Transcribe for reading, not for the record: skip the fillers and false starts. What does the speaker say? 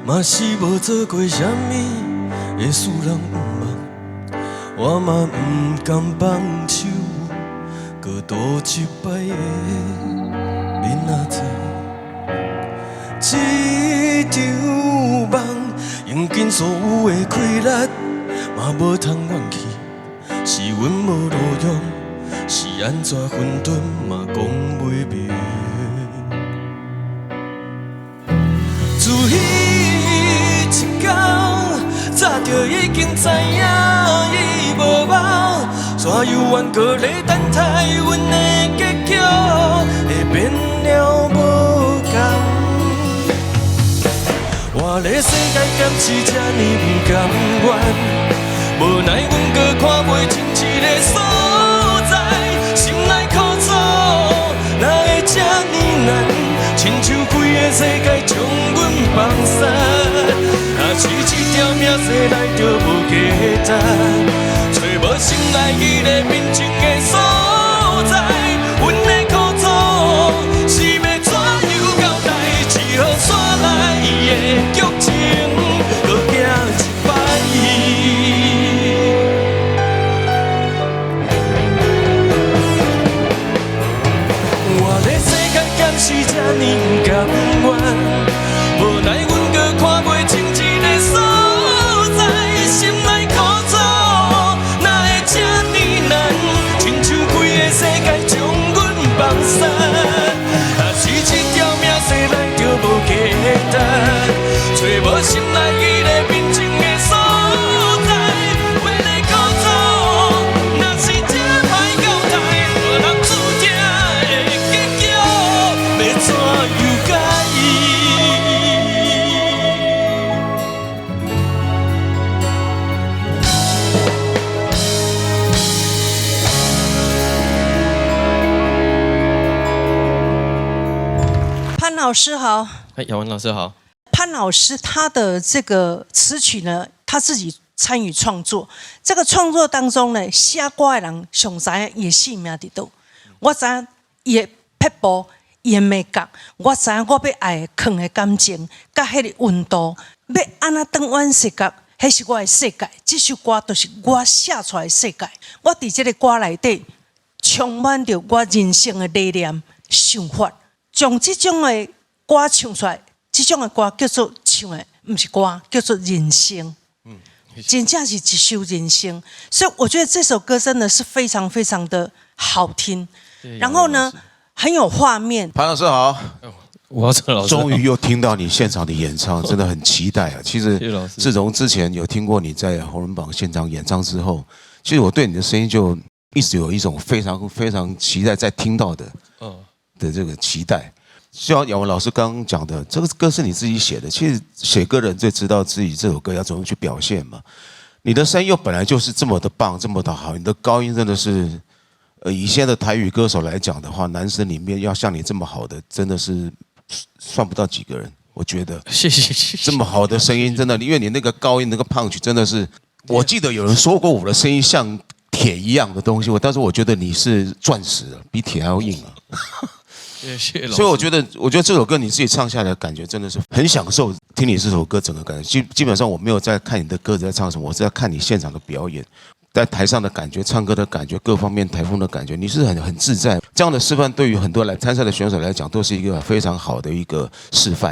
嘛是無做過啥物會使人毋望，我嘛毋甘放手，閣賭一擺的面仔冊。這場夢用盡所有的氣力，嘛無通遠去，是阮無路用，是按怎混沌嘛講袂明。自彼一天，早就已經知影伊無望，怎猶原閣咧等待阮的結局會變了無仝。活咧世界敢是這呢毋甘願，無奈阮閣看袂清這个所在，心內苦楚哪會這呢難？親像規个世界將阮放散。若是這條命生來就無價值，揣無心內彼个平靜的所在，阮的苦楚是欲怎樣交代？只好煞來的劇情，閣行一擺。活咧世界敢是這呢毋甘願，無奈阮閣看袂清這个所在，心內苦楚哪會這呢難？親像規个世界將阮放散。若是這條命生來就無價值，揣無心內彼个平靜的所在，阮的苦楚若是這歹交代，大人注定的結局欲怎樣改？潘老師好。哎，雅文老師好。潘老師他的這個詞曲呢，他自己參與創作。這個創作當中呢，寫歌的人上知影伊的性命佇佗。我知影伊的撇步，伊的眉角，我知影我欲愛囥的感情，佮彼个溫度，欲按怎轉彎世界，彼是我的世界。這首歌就是我寫出來的世界。我佇這個歌內底充滿著我人生的理念、想法，將這種的歌唱出來，這種的歌叫做唱的，毋是歌，叫做人生。真正是一首人生，所以我覺得這首歌真的是非常非常的好聽，然後呢，很有畫面。潘老師好，我老師，終於又聽到你現場的演唱，真的很期待啊！其實自從之前有聽過你在紅人榜現場演唱之後，其實我對你的聲音就一直有一種非常非常期待再聽到的這個期待。就像雅文老師剛剛講的，這個歌是你自己寫的。其實寫歌的人最知道自己這首歌要怎麼去表現嘛。你的聲音又本來就是這麼的棒，這麼的好，你的高音真的是，以現在的台語歌手來講的話，男生裡面要像你這麼好的，真的是算不到幾個人。我覺得，謝謝謝謝。這麼好的聲音，真的，因為你那個高音那個 punch 真的是，我記得有人說過我的聲音像鐵一樣的東西，但是我覺得你是鑽石，比鐵還要硬啊。謝謝老師。所以我覺得這首歌你自己唱下來的感覺真的是很享受。聽你這首歌整個感覺，基本上我沒有在看你的歌詞在唱什麼，我是在看你現場的表演，在台上的感覺、唱歌的感覺、各方面台風的感覺，你是很自在。這樣的示範對於很多來參賽的選手來講，都是一個非常好的一個示範。